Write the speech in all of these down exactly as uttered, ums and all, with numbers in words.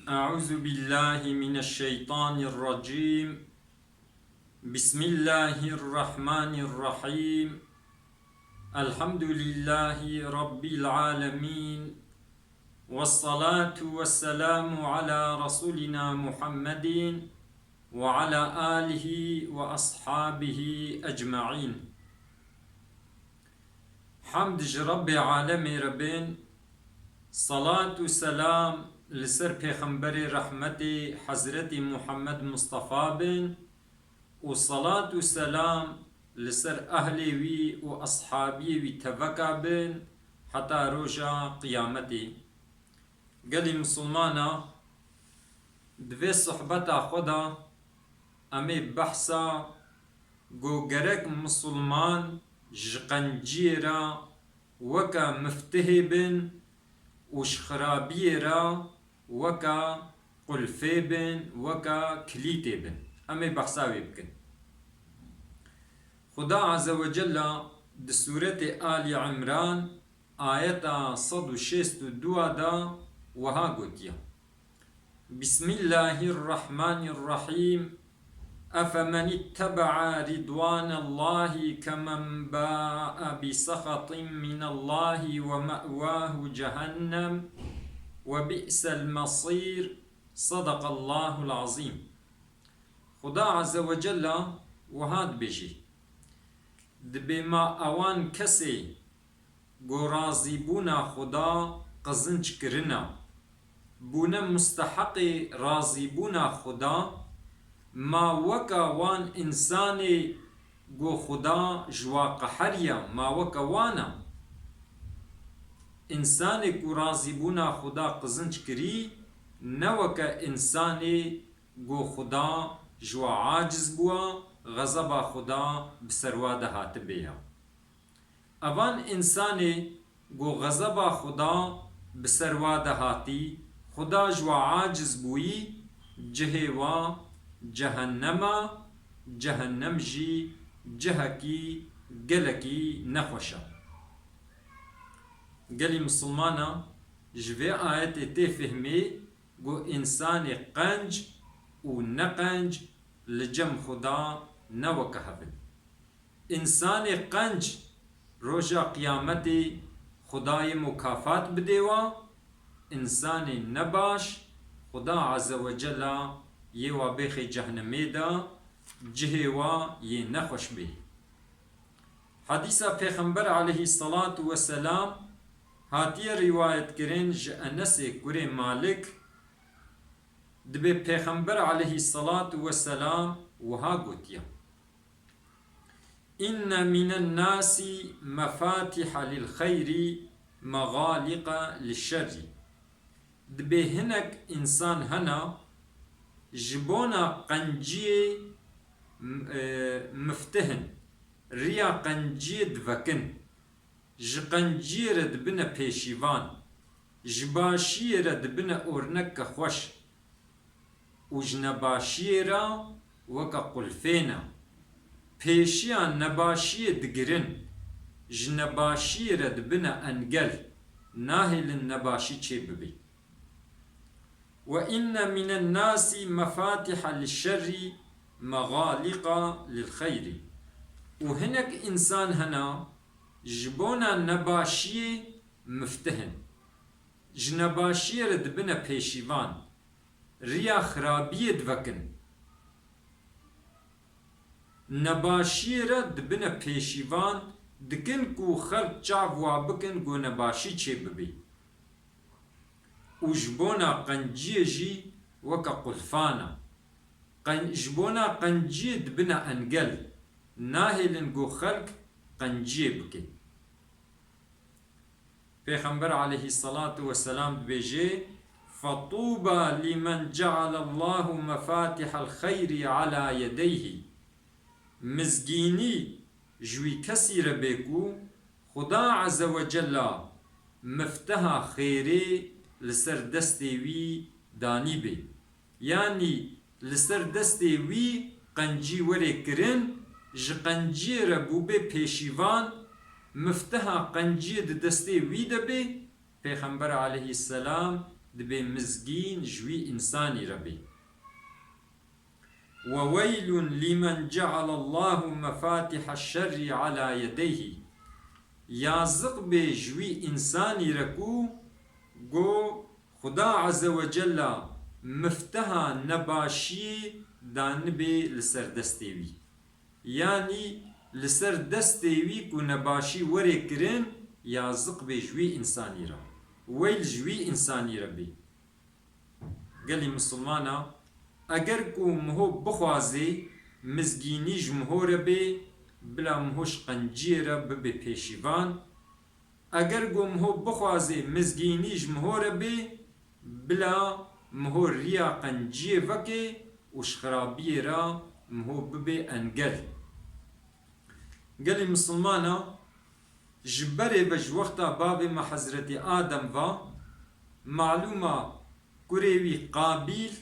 أعوذ بالله من الشيطان الرجيم. بسم الله الرحمن الرحيم. الحمد لله رب العالمين. والصلاة والسلام على رسولنا محمد وعلى آله وأصحابه أجمعين. Hemd ji Rebbê alemê re bên, salat û selam li ser Pêxemberê rehmetê Hezretî Muhammed Mustafa bin û salat û selam li ser ehlê wî û eshabiyê wî teveka bin heta roja qiyametê. Gelî misilmana, di vê sohbeta xwe de em ê behsa ku gerek misilman ji qenciyê re weke miftihê bin û ji xirabiyê re weke qulfê bin, weke kilîtê bin. Em ê behsa wê bikin. Xuda Azze ve Cella di sûretê Alî Imran ayeta sed û şêst û dû de wiha gotiye: بسم الله الرحمن الرحيم. أفمن اتبع رضوان الله كمن باء بسخط من الله ومأواه جهنم وبئس المصير. صدق الله العظيم. Xuda Azze ve Cella wiha dibêjî: Dibê ma ewan kesê ku razîbûna Xuda qizinc kirina, bûne musteheqê razîbûna Xuda, ma weka wan însanê ku Xuda ji wa qeheriya, ma weke wan a? Însanê ku razîbûna Xuda qizinc kirî, ne weke însanê ku Xuda ji wa aciz bûwa, xezeba Xuda bi ser wa de hatibê ya. Evan însanê ku xezeba Xuda bi ser wa de hatî, Xuda ji wa aciz bûyî, cihê wa cehennema, cehennem jî cihekî gelekî nexweş e. Gelî misilmana, ji vê ayetê tê fihmê ku însanê qenc û neqenc li cem Xuda ne weke hev in. Însanê qenc roja qiyametê Xuda yê mukafat bidê wa, însanê nebaş Xuda Azze ve Cella yê wa bêxê cehnemê de, cihê wa yê nexweş bê. Hedîsa Pêxember aleyhisselatu vesselam hatiye rîwayetkirin ji Enesê kurê Malik, dibê Pêxember aleyhisselatu vesselam wiha gotiye: إن من الناس مفاتح للخير مغالق للشر. Dibê hinek însan hene, ji bona qenciyê, m-, e, miftihin, riya qenciyê divekin, ji qenciyê re dibine pêşîvan, ji başiyê re dibine orneke xweş û ji nebaşiyê re weke qulfê ne. Pêşiya nebaşiyê digirin, ji nebaşiyê re dibine engel, nahêlin nebaşî çêbibî. وإن من الناس مفاتح للشر مغالق للخير. Û hinek însan hene, ji bona nebaşiyê miftih in. Ji nebaşiyê re dibine pêşîvan, riya xirabiyê divekin. Nebaşiyê re dibine pêşîvan, dikin ku xelk çav wa bikin ku nebaşî çêbibî. Û ji bona qenciyê jî weke qulfan e. Qen-, ji bona qenciyê dibine engel, nahêlin ku xelk qenciyê bikin. Pêxember aleyhisselatu vesselam dibêje: فطوبى لمن جعل الله مفاتح الخير على يديه. Mizgînî ji wî kesî re bê ku Xuda Azze ve Cella mifteha xêrê li ser destê wî danîbê. Yanî li ser destê wî qencî werê kirin, ji qenciyê re bûbê pêşîvan, mifteha qenciyê di destê wî de bê, Pêxember aleyhisselam dibê mizgîn ji wî însanî re bê. وَوَيْلٌ لِمَنْ جَعَلَ اللّٰهُ مَفَاتِحَ الشَّرِّ عَلَى يَدَيْهِ. Yaziq bê ji wî însanî re ku go Xuda Azze ve Cella mifteha nebaşiyê danibê li ser destê wî. Yanî li ser destê wî ku nebaşî were kirin, yaziq bê ji wî însanî re. Weyl ji wî însanî re bê. Gelî misilmana, eger ku miho bixwazê mizgînî ji miho re bê, bila miho ji qenciyê re bibe pêşîvan. Eger ku miho bixwazê mizgînî ji miho re bê, bila miho riya qenciyê veke û ji xirabiyê re miho bibe engel. Gelî misilmana, ji berê ve ji wexta bavê me Hezretî Adem ve, malûma kurê wî Qabîl,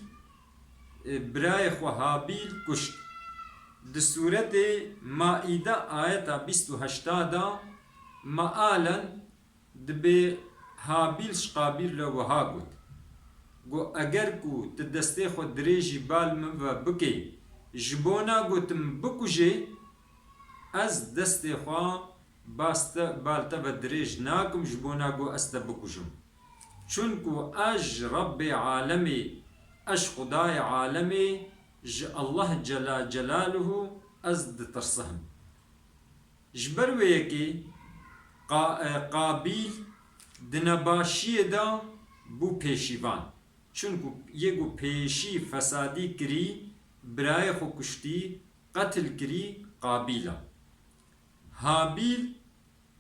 e, birayê xwe Habîl kuşt. Di sûretê Maîde ayeta bîst û heşta de mealen dibê Habîl ji Qabîl re wiha got, got, eger ku tu destê xwe dirêjî bal min ve bikê, ji bona ku tu min bikujê, ez destê xwe bas te, bal te ve dirêj nakim, ji bona ku ez te bikujim. Çunku ez ji Rebbê alemê, ez ji Xudayê alemê, ji Allah Cela Celaluhu ez ditirsim. Ji ber wê yekê Qa-, e, Qabîl di nebaşiyê de bû pêşîvan. Çunku yê ku pêşî fesadî kirî, birayê xwe kuştî, qetil kirî Qabîl e. Habîl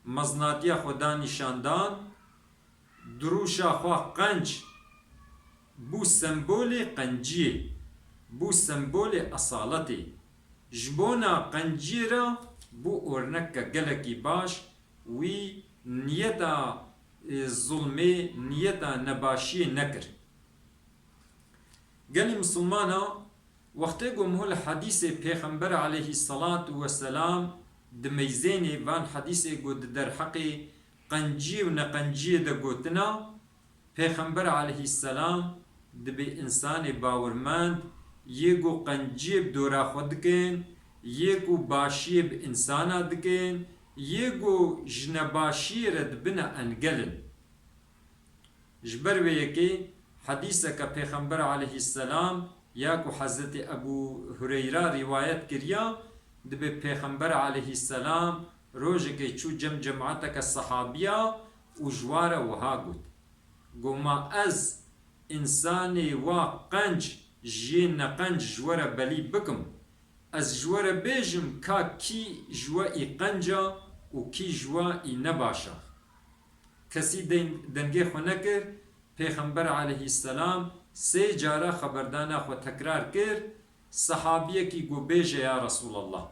mezinatiya xwe da nîşandan, di rûşa xwe qenc bû sembolê qenciyê, bû sembolê esaletê. Ji bona qenciyê re bû orneke gelekî baş, wî niyeta, e, zulmê, niyeta nebaşiyê nekir. Gelî misilmana, wextê ku miho li hedîsê Pêxember aleyhisselatu vesselam dimeyzênê, van hedîsê ku di derheqê qenciyê û neqenciyê de gotina, Pêxember aleyhisselam dibê însanê bawirmend, yê ku qenciyê bi dora xwe dikin, yê ku başiyê bi însana dikin, yê ku ji nebaşiyê re dibine engel in. Ji ber wê yekê hedîseke Pêxember aleyhisselam ya ku Hezretî Ebû Hureyra rîwayet kiriya, dibê Pêxember aleyhisselam rojekê çû cem cemaeteke sehabiya û ji wa re wiha got, Goma ez însanê wa qenc ji yê neqenc ji we re belî bikim. Ez ji we re bêjim ka kî ji we î qenc a û kî ji we î nebaş a. Kesî den-, dengê xwe nekir, Pêxember aleyhisselam sê cara xeberdana xwe tekrar kir, sehabiyekî got, bêje ya Resulallah.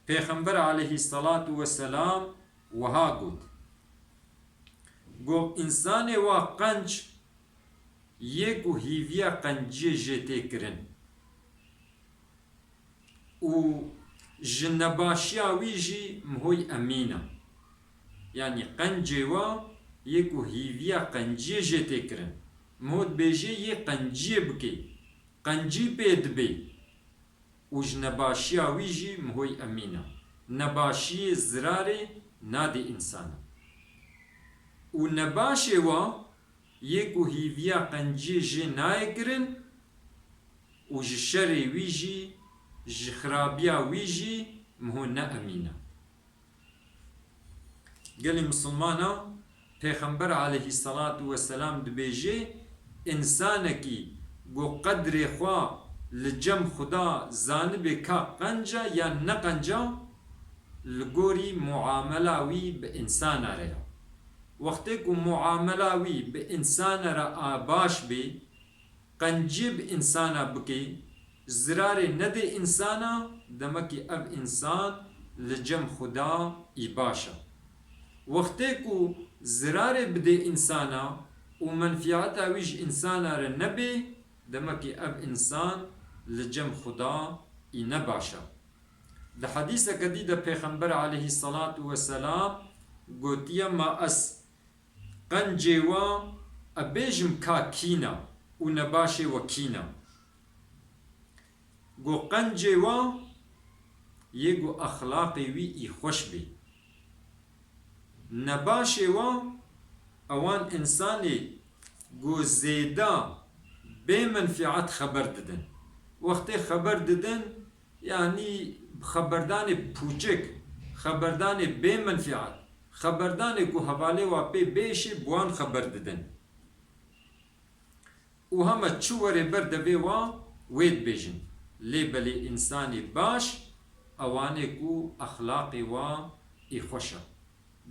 Pêxember aleyhisselatu vesselam wiha got, got, însanê wa qenc yê ku hîviya qenciyê jê tê kirin û ji nebaşiya wî jî mihoy emîn e. Yanî qencê wa yê ku hîviya qenciyê jê tê kirin. Miho dibêjê yê qenciyê bikê, qencî pê dibê û ji nebaşiya wî jî mihoy emîn e. Nebaşiyê zirarê nadê însana. Û nebaşê wa yê ku hîviya qenciyê jê nayê kirin û ji şerê wî jî, ji xirabiya wî jî miho ne emîn e. Gelî misilmana, Pêxember aleyhisselatu vesselam dibêje, însanekî ku qedrê xwe li cem Xuda zanibe ka qenc e yan ne qenc e, li gorî muamela wî bi însana re ye. Wextê ku muamela wî bi însana re a baş bê, qenciyê bi însana bikê, zirarê nedê însana, demekî ev însan li cem Xuda î baş e. Wextê ku zirarê bidê însana û menfîeta wî ji însana re nebê, demekî ev însan li cem Xuda î nebaş e. Di hedîseke dî de Pêxember aleyhisselatu vesselam gotiye, ma ez qencê wa E bêjim ka kîna û nebaşê we kîna. Go qencê wa yê go exlaqê wî î xweş bê. Nebaşê wa ewan însanê go zêda bê menfîat xeber didin. Wextê xeber didin, yanî xeberdanê pûçik, xeberdanê bê menfîat, xeberdanê ku hevalê wa pê bêşê bi wan xeber didin. Û hema çi were ber devê wa wê dibêjin. Lê belê însanê baş, ewanê ku exlaqê wa ê xweş e.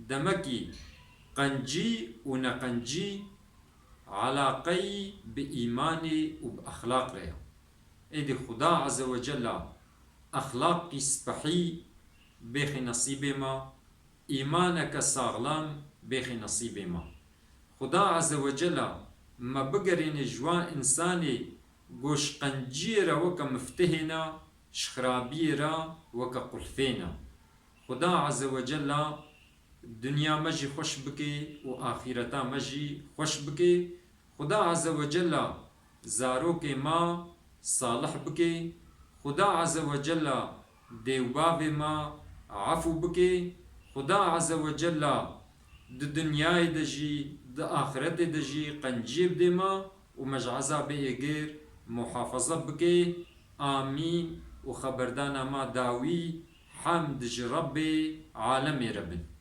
Demekî qencî û neqencî elaqeyî bi îmanê û bi exlaq re ye. Êdî Xuda Azze ve Cella exlaqî spehî bêxî nesîbê me, îmaneke saxlem bêxî nesîbê me. Xuda Azze ve Cella me bigerîne ji wan însanê go ji qenciyê re weke miftihê ne, ji xirabiyê re weke qulfê ne. Xuda Azze ve Cella dinya me jî xweş bike û axîreta me jî xweş bike. Xuda Azze ve Cella zarokê me salih bike. Xuda Azze ve Cella dê û bavê me efû bike. Xuda Azze ve Cella di dinyayê de jî, di axretê de jî qenciyê bidê me û me ji ezabê êgir muhafaza bike. Amîn. Û xeberdana me dawî, hemd ji Rebbê alemê re bin.